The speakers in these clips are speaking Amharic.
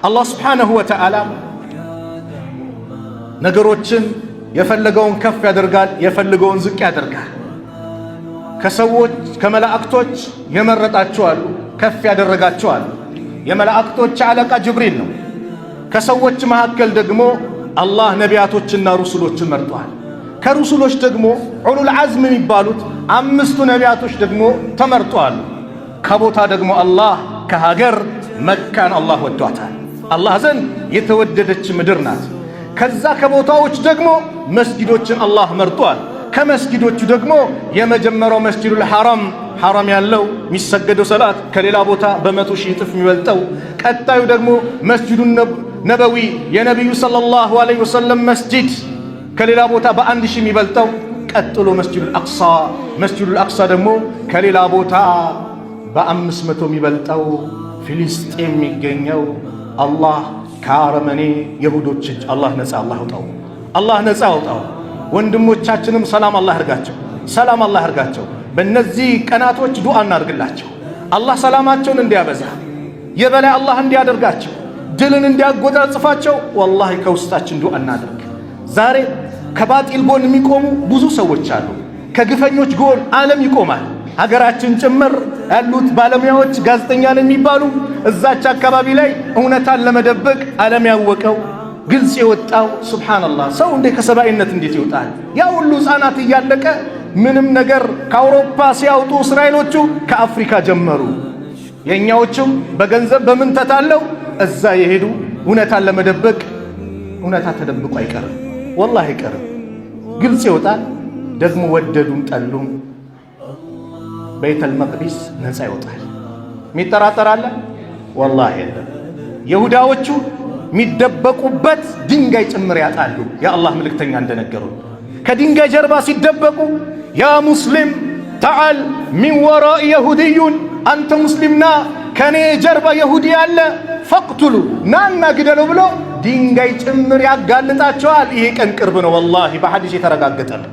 አላህ سبحانه وتعالى ነገሮችን የፈለገውን ከፍ ያደርጋል፣ የፈለገውን ዝቅ ያደርጋል። ከሰዎች ከመላእክቶች የመረጣቸው አሉ፣ ከፍ ያደረጋቸው አሉ። የመላእክቶች አለቃ ጅብሪል ነው። ከሰዎች መካከል ደግሞ አላህ ነቢያቶችና ሩሱሎችን መርጧል። ከሩሱሎች ደግሞ أولو العزم የሚባሉት አምስቱ ነቢያቶች ደግሞ ተመርጠዋል። ከቦታ ደግሞ አላህ ከሀገር መካን አላህ ወዷታል። አላህ ዘንድ የተወደደች ምድር ናት። ከዛ ከቦታዎች ደግሞ መስጊዶችን አላህ መርጧል። ከመስጊዶቹ ደግሞ የመጀመሪያው መስጂዱል ሐረም፣ ሐረም ያለው የሚሰገደው ሰላት ከሌላ ቦታ በ100,000 እጥፍ የሚበልጠው። ቀጣዩ ደግሞ መስጂዱ ነበዊ፣ የነቢዩ صلى الله عليه وسلم መስጂድ ከሌላ ቦታ በ1,000 የሚበልጠው። ቀጥሎ መስጂዱል አቅሳ፣ መስጂዱል አቅሳ ደግሞ ከሌላ ቦታ በ500 የሚበልጠው ፊሊስጤም የሚገኘው። አላህ ከአረመኔ የሁዶች እጅ አላህ ነፃ አላህ አውጣው። አላህ ነፃ አውጣው። ወንድሞቻችንም ሰላም አላህ ያርጋቸው። ሰላም አላህ ያርጋቸው። በእነዚህ ቀናቶች ዱዓ እናድርግላቸው። አላህ ሰላማቸውን እንዲያበዛ፣ የበላይ አላህ እንዲያደርጋቸው፣ ድልን እንዲያጎናጽፋቸው ወላሂ ከውስጣችን ዱዓ እናድርግ። ዛሬ ከባጢል ጎን የሚቆሙ ብዙ ሰዎች አሉ። ከግፈኞች ጎን ዓለም ይቆማል። ሀገራችን ጭምር ያሉት ባለሙያዎች ጋዜጠኛ ነን የሚባሉ እዛች አካባቢ ላይ እውነታን ለመደበቅ ዓለም ያወቀው ግልጽ የወጣው سبحان الله፣ ሰው እንዴ ከሰብአዊነት እንዴት ይወጣል? ያ ሁሉ ሕፃናት እያለቀ ምንም ነገር ከአውሮፓ ሲያወጡ እስራኤሎቹ ከአፍሪካ ጀመሩ። የእኛዎቹም በገንዘብ በምን ተታለው እዛ የሄዱ እውነታን ለመደበቅ። እውነታ ተደብቆ አይቀርም፣ ወላሂ አይቀርም፣ ግልጽ ይወጣል። ደግሞ ወደዱም ጠሉም ቤተል መቅዲስ ነፃ ይወጣል። የሚጠራጠር አለ? ወላሂ የለም። የሁዳዎቹ የሚደበቁበት ድንጋይ ጭምር ያጣሉ። የአላህ መልእክተኛ እንደነገሩ ከድንጋይ ጀርባ ሲደበቁ يا مسلم تعال من ورائي يهودي፣ አንተ ሙስሊምና ከኔ ጀርባ የሁዲ አለ፣ فاقتله፣ ናና ግደለው ብሎ ድንጋይ ጭምር ያጋልጣቸዋል። ይሄ ቀን ቅርብ ነው። ወላሂ በሐዲስ የተረጋገጠ ነው።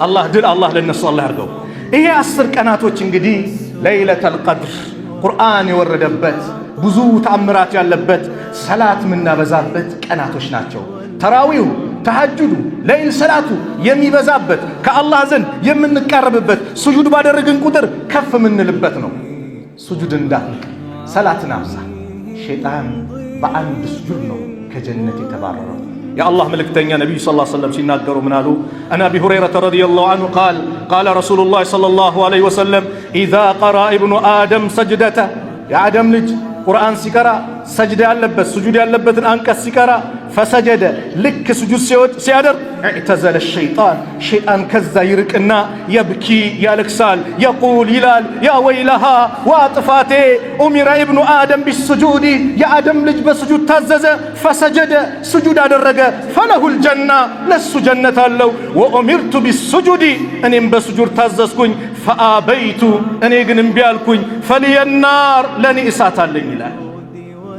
አላህ ድል አላህ ለነሱ አላህ ያርገው። ይሄ 10 ቀናቶች እንግዲህ ለይለተል ቀድር ቁርአን የወረደበት፣ ብዙ ተአምራት ያለበት፣ ሰላት የምናበዛበት ቀናቶች ናቸው። ተራዊሁ፣ ተሐጁዱ፣ ለይል ሰላቱ የሚበዛበት፣ ከአላህ ዘንድ የምንቃረብበት፣ ሱጁድ ባደረግን ቁጥር ከፍ የምንልበት ነው። ሱጁድ እንዳትንቅ፣ ሰላትን አብዛ። ሸይጣን በአንድ ሱጁድ ነው ከጀነት የተባረረው። የአላህ መልእክተኛ ነቢዩ صلى الله عليه وسلم ሲናገሩ ምን አሉ? عن أبي هريرة رضي الله عنه قال قال رسول الله صلى الله عليه وسلم إذا قرأ ابن آدم سجدة፣ የአደም ልጅ ቁርአን ሲቀራ ሰጅዳ ያለበት ሱጁድ ያለበትን አንቀጽ ሲቀራ فسجد፣ ልክ ሱጁድ ሲያደርግ اعتزل الشيطان፣ ሸይጣን ከዛ ይርቅና يبكي ያለቅሳል። يقول ይላል፣ يا ويلها ዋ ጥፋቴ፣ أمر ابن آدم بالسجود፣ የአደም ልጅ በስጁድ ታዘዘ፣ فسجد ሱጁድ አደረገ፣ فله الجنة ለሱ ጀነት አለው። وأمرت بالسجود እኔም በስጁድ ታዘዝኩኝ፣ فأبيت እኔ ግን እምቢ አልኩኝ፣ فلي النار ለእኔ እሳት አለኝ ይላል።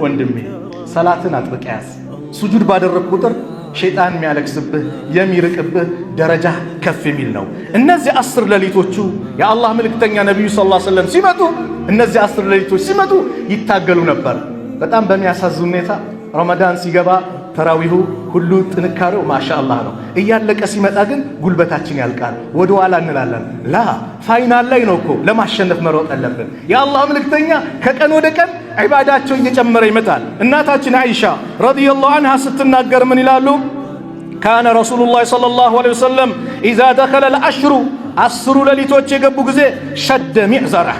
ወንድሜ ሰላትን አጥብቀህ ያዝ። ሱጁድ ባደረግ ቁጥር ሸይጣን የሚያለቅስብህ የሚርቅብህ ደረጃ ከፍ የሚል ነው። እነዚህ 10 ሌሊቶቹ የአላህ መልእክተኛ ነቢዩ صلى الله عليه وسلم ሲመጡ፣ እነዚህ 10 ሌሊቶች ሲመጡ ይታገሉ ነበር። በጣም በሚያሳዝን ሁኔታ ረመዳን ሲገባ ተራዊሁ ሁሉ ጥንካሬው ማሻአላህ ነው። እያለቀ ሲመጣ ግን ጉልበታችን ያልቃል፣ ወደ ኋላ እንላለን። لا፣ final ላይ ነው እኮ ለማሸነፍ መሮጥ አለብን። የአላህ መልእክተኛ ከቀን ወደ ቀን ዒባዳቸው እየጨመረ ይመጣል። እናታችን አይሻ رضي الله عنها ስትናገር ምን ይላሉ? كان رسول الله صلى الله عليه وسلم إذا دخل العشر፣ 10ሩ ሌሊቶች የገቡ ጊዜ شد مئزره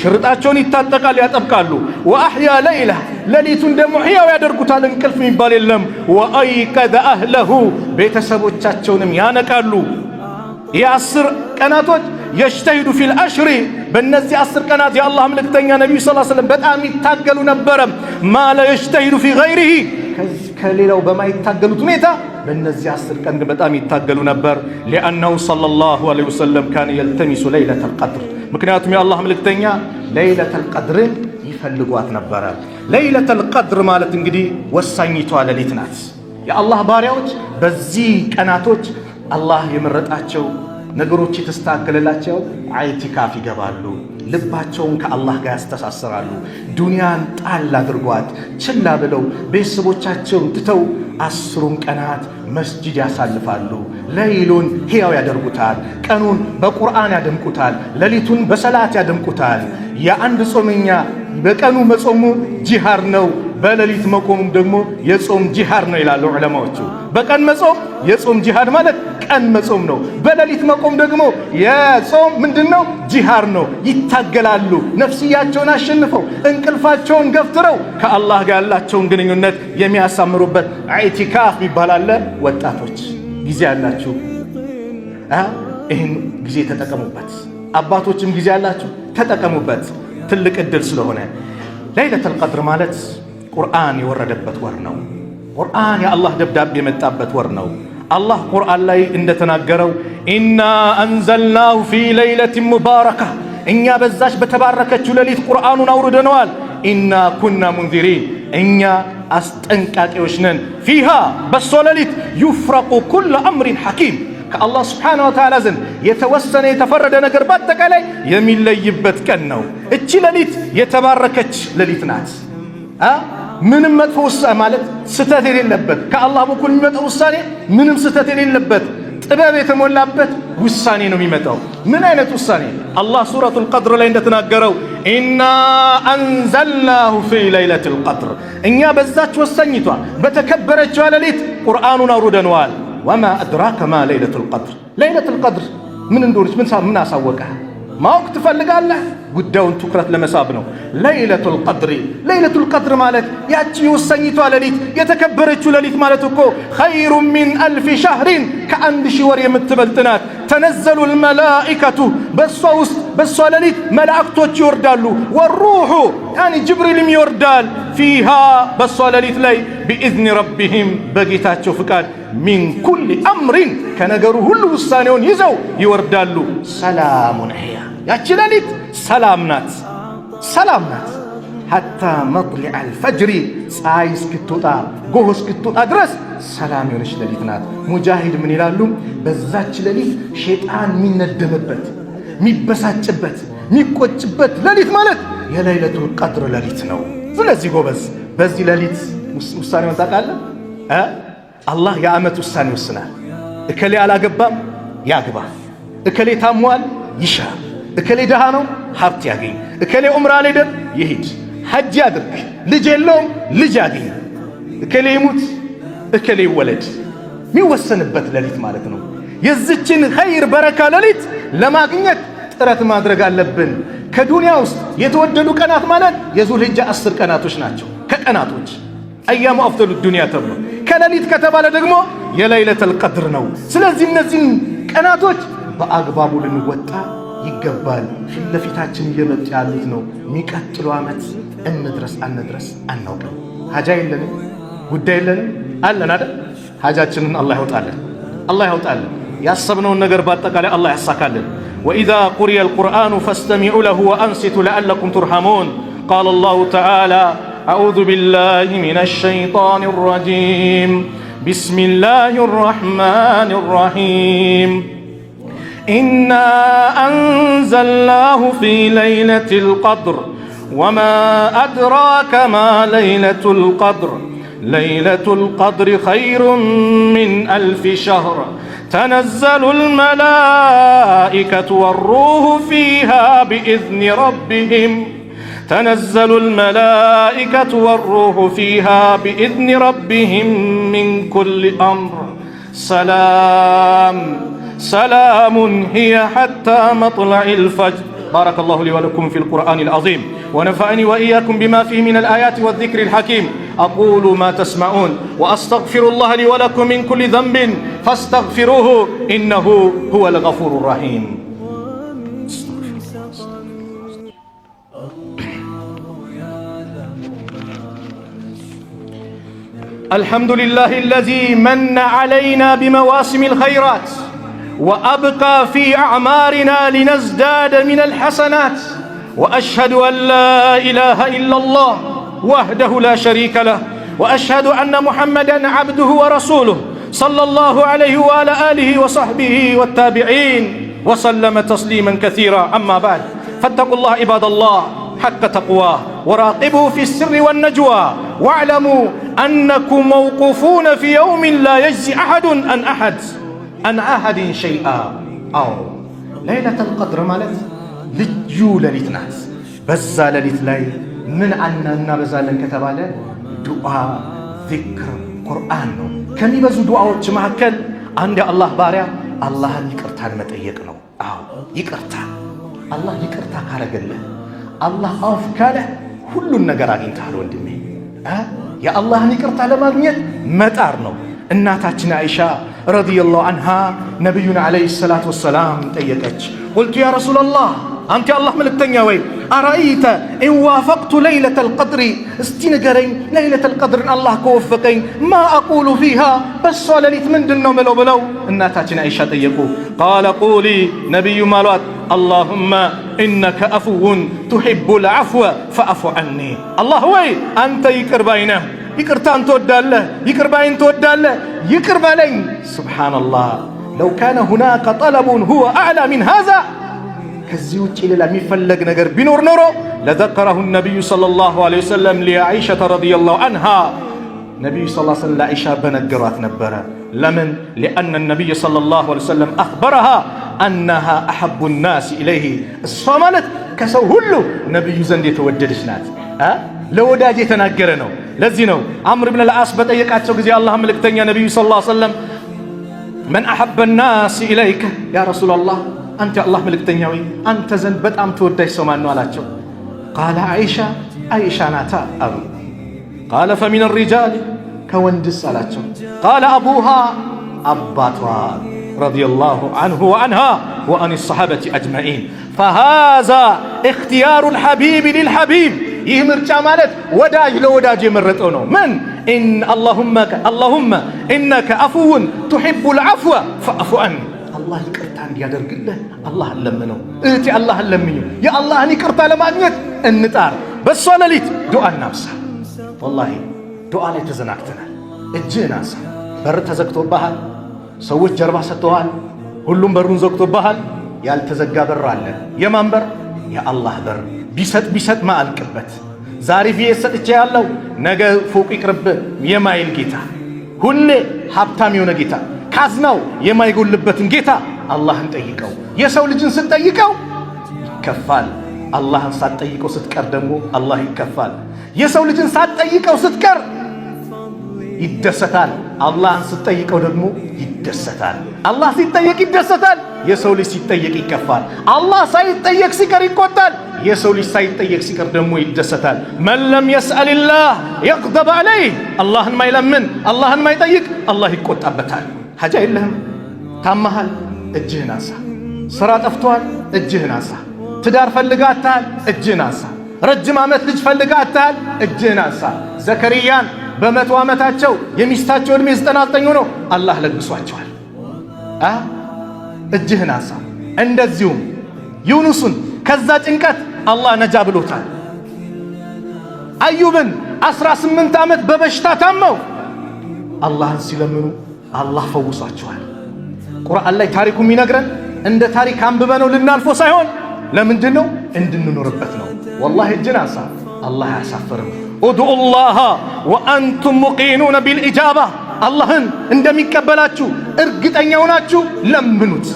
ሽርጣቸውን ይታጠቃል፣ ያጠብቃሉ። وأحيا ليله ሌሊቱን ደግሞ ሕያው ያደርጉታል። እንቅልፍ የሚባል የለም። وأيقظ أهله ቤተሰቦቻቸውንም ያነቃሉ። ይህ 10 ቀናቶች يجتهد في العشر በእነዚህ 10 ቀናት የአላህ መልእክተኛ ነቢዩ صلى الله عليه وسلم በጣም ይታገሉ ነበረ። ما لا يجتهد في غيره ከሌላው በማይታገሉት ሁኔታ በእነዚህ 10 ቀን ግን በጣም ይታገሉ ነበር። لأنه صلى الله عليه وسلم كان يلتمس ليلة القدر ምክንያቱም የአላህ መልእክተኛ ለይለተል ቀድርን ይፈልጓት ነበረ። ለይለተል ቀድር ማለት እንግዲህ ወሳኝቷ ሌሊት ናት። የአላህ ባሪያዎች በዚህ ቀናቶች አላህ የመረጣቸው ነገሮች የተስተካከለላቸው ኢዕቲካፍ ይገባሉ። ልባቸውን ከአላህ ጋር ያስተሳስራሉ። ዱንያን ጣል አድርጓት ችላ ብለው ቤተሰቦቻቸውን ትተው 10ሩን ቀናት መስጂድ ያሳልፋሉ። ለይሉን ሕያው ያደርጉታል። ቀኑን በቁርአን ያደምቁታል። ሌሊቱን በሰላት ያደምቁታል። የአንድ ጾመኛ በቀኑ መጾሙ ጂሃድ ነው፣ በሌሊት መቆሙም ደግሞ የጾም ጂሃድ ነው ይላሉ ዑለማዎቹ። በቀን መጾም የጾም ጂሃድ ማለት ቀን መጾም ነው። በሌሊት መቆም ደግሞ የጾም ምንድን ነው? ጂሃድ ነው። ይታገላሉ። ነፍስያቸውን አሸንፈው እንቅልፋቸውን ገፍትረው ከአላህ ጋር ያላቸውን ግንኙነት የሚያሳምሩበት ኢዕቲካፍ ይባላል። ወጣቶች ጊዜ ያላችሁ ይህን ጊዜ ተጠቀሙበት። አባቶችም ጊዜ ያላችሁ ተጠቀሙበት። ትልቅ እድል ስለሆነ ለይለቱል ቀድር ማለት ቁርአን የወረደበት ወር ነው። ቁርአን የአላህ ደብዳቤ የመጣበት ወር ነው። አላህ ቁርአን ላይ እንደተናገረው إنا أنزلناه في ليلة مباركة፣ እኛ በዛች በተባረከችው ሌሊት ቁርአኑን አውርደነዋል። إنا كنا منذرين፣ እኛ አስጠንቃቂዎች ነን። فيها በሷ ሌሊት يفرق كل أمر حكيم፣ ከአላህ سبحانه وتعالى ዘንድ የተወሰነ የተፈረደ ነገር በአጠቃላይ የሚለይበት ቀን ነው። እቺ ሌሊት የተባረከች ሌሊት ናት። ምንም መጥፎ ውሳኔ ማለት ስተት የሌለበት ከአላህ በኩል የሚመጣው ውሳኔ ምንም ስተት የሌለበት ጥበብ የተሞላበት ውሳኔ ነው የሚመጣው። ምን አይነት ውሳኔ? አላህ ሱረቱል ቀድር ላይ እንደተናገረው إنا أنزلناه في ليلة القدر፣ እኛ በዛች ወሳኝቷ በተከበረችዋ ሌሊት ቁርአኑን አውርደነዋል። وما أدراك ما ليلة القدر፣ ለይለቱል ቀድር ምን እንደሆነች ምን አሳወቀህ? ማወቅ ትፈልጋለህ? ጉዳዩን ትኩረት ለመሳብ ነው። ለይለቱል ቀድሪ፣ ለይለቱል ቀድር ማለት ያቺ የወሳኝቷ ሌሊት የተከበረችው ሌሊት ማለት እኮ خير من ألف شهر ከ1000 ወር የምትበልጥ ናት። تنزل الملائكة በሷ ውስጥ በሷ ሌሊት መላእክቶች ይወርዳሉ። والروح يعني ጅብሪልም ይወርዳል። فيها በሷ ሌሊት ላይ بإذن ربهم በጌታቸው ፍቃድ من كل أمر ከነገሩ ሁሉ ውሳኔውን ይዘው ይወርዳሉ። سلام هي ያቺ ሌሊት ሰላም ናት፣ ሰላም ናት። حتى مطلع الفجر ፀሐይ እስክትወጣ ጎህ እስክትወጣ ድረስ ሰላም የሆነች ሌሊት ናት። ሙጃሂድ ምን ይላሉ? በዛች ሌሊት ሸይጣን የሚነደምበት የሚበሳጭበት የሚቆጭበት ሌሊት ማለት የለይለቱል ቀድር ሌሊት ነው። ስለዚህ ጎበዝ በዚህ ሌሊት ውሳኔውን ታውቃለህ። አላህ የዓመት ውሳኔ ይወስናል። እከሌ አላገባም ያግባ፣ እከሌ ታሟል ይሻ፣ እከሌ ድሃ ነው ሀብት ያገኝ፣ እከሌ ዑምራ አልሄደም ይሂድ፣ ሐጅ ያድርግ፣ ልጅ የለውም ልጅ ያገኝ፣ እከሌ ይሙት፣ እከሌ ይወለድ፣ የሚወሰንበት ሌሊት ማለት ነው። የዚችን ኸይር በረካ ሌሊት ለማግኘት ጥረት ማድረግ አለብን። ከዱንያ ውስጥ የተወደዱ ቀናት ማለት የዙልሂጃ 10 ቀናቶች ናቸው። ከቀናቶች أيام أفضل الدنيا ተብሎ ከሌሊት ከተባለ ደግሞ የለይለተል ቀድር ነው። ስለዚህ እነዚህን ቀናቶች በአግባቡ ልንወጣ ይገባል። ፊት ለፊታችን እየመጡ ያሉት ነው። የሚቀጥሉ ዓመት እንድረስ አንድረስ አናውቅም። ሀጃ የለንም፣ ጉዳይ የለንም አለን አይደል? ሀጃችንን አላህ ያውጣልን፣ አላህ ያውጣልን። ያሰብነውን ነገር በአጠቃላይ አላህ ያሳካልን። وإذا قرئ القرآن فاستمعوا له وأنصتوا لعلكم ترحمون። قال الله تعالى أعوذ بالله من الشيطان الرجيم بسم الله الرحمن الرحيم إنا أنزلناه في ليلة القدر وما أدراك ما ليلة القدر ليلة القدر خير من 1000 شهر تنزل الملائكة والروح فيها بإذن ربهم تنزل الملائكة والروح فيها بإذن ربهم من كل أمر سلام سلام هي حتى مطلع الفجر። بارك الله لي ولكم في القرآن العظيم ونفعني وإياكم بما فيه من الآيات والذكر الحكيم። أقول ما تسمعون وأستغفر الله لي ولكم من كل ذنب فاستغفروه إنه هو الغفور الرحيم። الحمد لله الذي من علينا بمواسم الخيرات وأبقى في أعمارنا لنزداد من الحسنات وأشهد أن لا إله إلا الله وحده لا شريك له وأشهد أن محمدا عبده ورسوله صلى الله عليه وعلى آله وصحبه والتابعين وسلم تسليما كثيرا. أما بعد، فاتقوا الله عباد الله حق تقواه، وراقبوا في السر والنجوى، واعلموا أنكم موقوفون في يوم لا يجزي أحد عن أحد شيئا። አዎ ለይለተል ቀድር ማለት ልዩ ሌሊት ናት። በዛ ሌሊት ላይ ምን እናበዛለን ከተባለ ዱዓ፣ ዚክር፣ ቁርአን ነው። ከሚበዙ ዱዓዎች መካከል አንድ የአላህ ባሪያ አላህን ይቅርታን መጠየቅ ነው። አዎ ይቅርታ፣ አላህ ይቅርታ ካረገልህ፣ አላህ አውፍ ካለህ ሁሉን ነገር አግኝተሃል ወንድሜ። የአላህን ይቅርታ ለማግኘት መጣር ነው። እናታችን አይሻ رضي الله عنها ነቢዩን عليه الصلاة والسلام ጠየቀች። قلت يا رسول الله፣ አንተ የአላህ መልእክተኛ ወይ፣ أرأيت إن وافقت ليلة القدر፣ እስቲ ንገረኝ ለይለተል ቀድርን አላህ ከወፈቀኝ ما أقول فيها፣ በሷ ሌሊት ምንድን ነው ምለው ብለው እናታችን አይሻ ጠየቁ። قال قولي፣ ነቢዩም አሏት اللهم إنك عفو تحب العفو فاعف عني፣ አላህ ወይ አንተ ይቅር ባይ ነህ፣ ይቅርታን ትወዳለህ፣ ይቅር ባይን ትወዳለህ፣ ይቅር በለኝ። سبحان الله، لو كان هناك طلب هو أعلى من هذا፣ ከዚህ ውጭ ሌላ የሚፈለግ ነገር ቢኖር ኖሮ لذكره النبي صلى الله عليه وسلم لعائشة رضي الله عنها፣ ነቢዩ ስ ሰለም ለዓኢሻ በነገሯት ነበረ። ለምን? لأن النبي صلى الله عليه وسلم أخبرها أنها أحب الناس إليه፣ እሷ ማለት ከሰው ሁሉ ነቢዩ ዘንድ የተወደደች ናት። ለወዳጅ የተናገረ ነው። ለዚህ ነው አምር ብን ልዓስ በጠየቃቸው ጊዜ አላህ መልእክተኛ ነቢዩ صلى الله عليه وسلم من أحب الناس إليك يا رسول الله፣ አንተ የአላህ መልእክተኛ ወይ አንተ ዘንድ በጣም ተወዳጅ ሰው ማን ነው አላቸው። قال عائشة፣ አይሻ ናታ አሉ። قال فمن الرجال፣ ከወንድስ አላቸው። قال أبوها፣ አባቷ رضي الله عنه وعنها وعن الصحابة أجمعين። فهذا اختيار الحبيب للحبيب፣ ይህ ምርጫ ማለት ወዳጅ ለወዳጅ የመረጠው ነው። ምን اللهم إنك عفو تحب العفو فاعف عني፣ አላህ ይቅርታ እንዲያደርግልህ አላህን ለምነው። እህቴ አላህን ለምኚው። የአላህን ይቅርታ ለማግኘት እንጣር። በሷ ሌሊት ዱዓ እናብዛ። ወላሂ ዱዓ ላይ ተዘናግተናል። እጅህን አንሳ። በር ተዘግቶብሃል። ሰዎች ጀርባ ሰጥተዋል። ሁሉም በሩን ዘግቶብሃል። ያልተዘጋ በር አለ። የማን በር? የአላህ በር። ቢሰጥ ቢሰጥ ማአልቅበት ዛሬ ቪኤስ ሰጥቼ ያለው ነገ ፎቅ ይቅርብ የማይል ጌታ፣ ሁሌ ሀብታም የሆነ ጌታ፣ ካዝናው የማይጎልበትን ጌታ አላህን ጠይቀው። የሰው ልጅን ስትጠይቀው ይከፋል። አላህን ሳትጠይቀው ስትቀር ደግሞ አላህ ይከፋል። የሰው ልጅን ሳትጠይቀው ስትቀር ይደሰታል። አላህን ስትጠይቀው ደግሞ ይደሰታል። አላህ ሲጠየቅ ይደሰታል። የሰው ልጅ ሲጠየቅ ይከፋል። አላህ ሳይጠየቅ ሲቀር ይቆጣል። የሰው ልጅ ሳይጠየቅ ሲቀር ደግሞ ይደሰታል። من لم يسأل الله يغضب عليه፣ አላህን ማይለምን አላህን ማይጠይቅ አላህ ይቆጣበታል። ሐጃ የለህም፣ ታመሃል፣ እጅህን አንሳ። ስራ ጠፍቷል፣ እጅህን አንሳ። ትዳር ፈልገህ አጥተሃል፣ እጅህን አንሳ። ረጅም ዓመት ልጅ ፈልገህ አጥተሃል፣ እጅህን አንሳ። ዘከርያን በ100 ዓመታቸው የሚስታቸው ዕድሜ 99 ሆኖ አላህ ለግሷቸዋል። እጅህን አንሳ። እንደዚሁም ዩኑስን ከዛ ጭንቀት አላህ ነጃ ብሎታል። አዩብን 18 ዓመት በበሽታ ታመው አላህን ሲለምኑ አላህ ፈውሷቸዋል። ቁርአን ላይ ታሪኩ የሚነግረን እንደ ታሪክ አንብበነው ልናልፎ ሳይሆን ለምንድን ነው እንድንኖርበት ነው። ወላሂ እጅን አንሳ፣ አላህ አያሳፍርም። ادعوا الله وأنتم موقنون بالإجابة፣ አላህን እንደሚቀበላችሁ እርግጠኛ ሆናችሁ ለምኑት።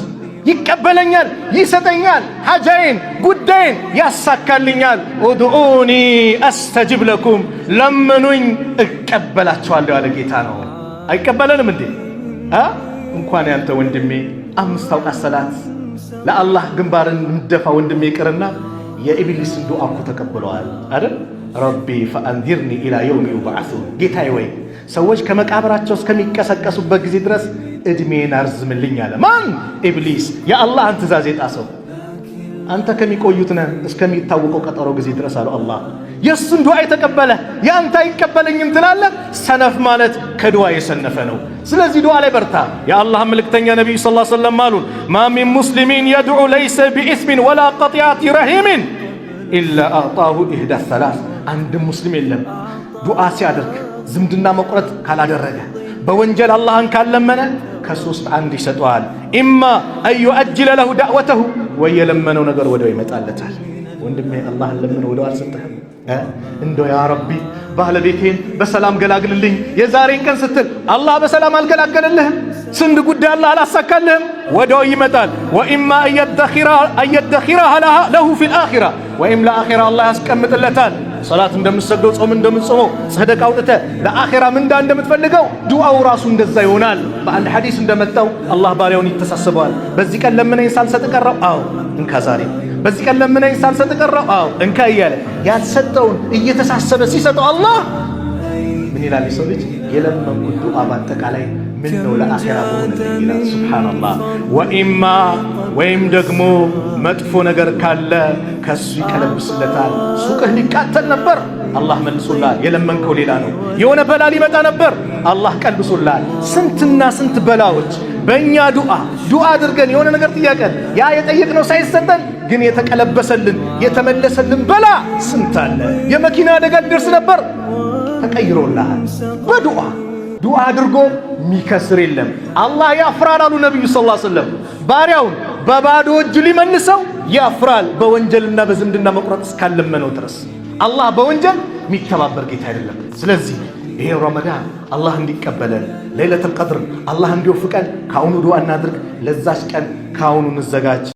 ይቀበለኛል፣ ይሰጠኛል፣ ሐጃዬን ጉዳዬን ያሳካልኛል። ادعوني أستجب لكم፣ ለምኑኝ እቀበላችኋለሁ ያለ ጌታ ነው። አይቀበለንም እንዴ? እንኳን ያንተ ወንድሜ አምስት አውቃት ሰላት ለአላህ ግንባርን ምደፋ ወንድሜ ይቅርና የኢብሊስን ዱዓ እኮ ተቀብለዋል አይደል? رب فأنظرني إلى يوم يبعثون፣ ጌታዬ ወይ ሰዎች ከመቃብራቸው እስከሚቀሰቀሱበት ጊዜ ድረስ እድሜን አርዝምልኝ አለ። ማን? ኢብሊስ፣ የአላህን ትእዛዝ የጣሰው። አንተ ከሚቆዩት ነህ እስከሚታወቀው ቀጠሮ ጊዜ ድረስ አለው አላህ። የእሱን ዱዓ የተቀበለ የአንተ አይቀበለኝም ትላለህ። ሰነፍ ማለት ከዱዓ የሰነፈ ነው። ስለዚህ ዱዓ ላይ በርታ። የአላህ መልእክተኛ ነቢዩ صلى الله عليه وسلم አሉን ما من مسلم يدعو ليس بإثم ولا قطيعة رحم إلا أعطاه إحدى ثلاث። አንድም ሙስሊም የለም ዱዓ ሲያደርግ ዝምድና መቁረጥ ካላደረገ፣ በወንጀል አላህን ካለመነ ከሶስት አንድ ይሰጠዋል። إما أن يعجل له دعوته ወይ የለመነው ነገር ወዲያው ይመጣለታል። ወንድሜ አላህን ለምነው ወዲያው አልሰጠህም? እንደው يا ربي ባለቤቴን በሰላም ገላግልልኝ የዛሬን ቀን ስትል አላህ በሰላም አልገላገልልህም? ስንት ጉዳይ አላህ አላሳካልህም? ወዲያው ይመጣል። وإما أن يدخرها له في الآخرة ወይም ለአኺራ አላህ ያስቀምጥለታል። ሰላት እንደምትሰግደው ጾም እንደምትጾመው ሰደቃ አውጥተህ ለአኺራ ምንዳ እንደምትፈልገው ዱዓው ራሱ እንደዛ ይሆናል። በአንድ ሐዲስ እንደመጣው አላህ ባሪያውን ይተሳሰበዋል። በዚህ ቀን ለምነኝ ሳልሰጥ ቀረው፣ አዎ እንካ ዛሬ። በዚህ ቀን ለምነኝ ሳልሰጥ ቀረው፣ አዎ እንካ እያለ ያልሰጠውን እየተሳሰበ ሲሰጠው አላህ ምን ይላል? የሰው ልጅ የለመንኩት ዱዓ በአጠቃላይ ምን ነው ለአኺራ በሆነልኝ ይላል። سبحان الله። وإما ወይም ደግሞ መጥፎ ነገር ካለ ከሱ ይቀለብስለታል። ሱቅህ ሊቃተል ነበር፣ አላህ መልሶልሃል። የለመንከው ሌላ ነው። የሆነ በላ ሊመጣ ነበር፣ አላህ ቀልብሶልሃል። ስንትና ስንት በላዎች በእኛ ዱዓ ዱዓ አድርገን የሆነ ነገር ጥያቀን ያ የጠየቅነው ሳይሰጠን ግን የተቀለበሰልን የተመለሰልን በላ ስንት አለ። የመኪና አደጋ ሊደርስ ነበር፣ ተቀይሮልሃል በዱዓ። ዱዓ አድርጎ ሚከስር የለም። አላህ ያፍራል አሉ ነቢዩ صلى الله عليه وسلم። ባሪያውን በባዶ እጁ ሊመልሰው ያፍራል፣ በወንጀልና በዝምድና መቁረጥ እስካለመነው ድረስ። አላህ በወንጀል የሚተባበር ጌታ አይደለም። ስለዚህ ይሄ ረመዳን አላህ እንዲቀበለን ለይለቱል ቀድር አላህ እንዲወፍቀን ከአሁኑ ዱዓ እናድርግ። ለዛች ቀን ከአሁኑ እንዘጋጅ።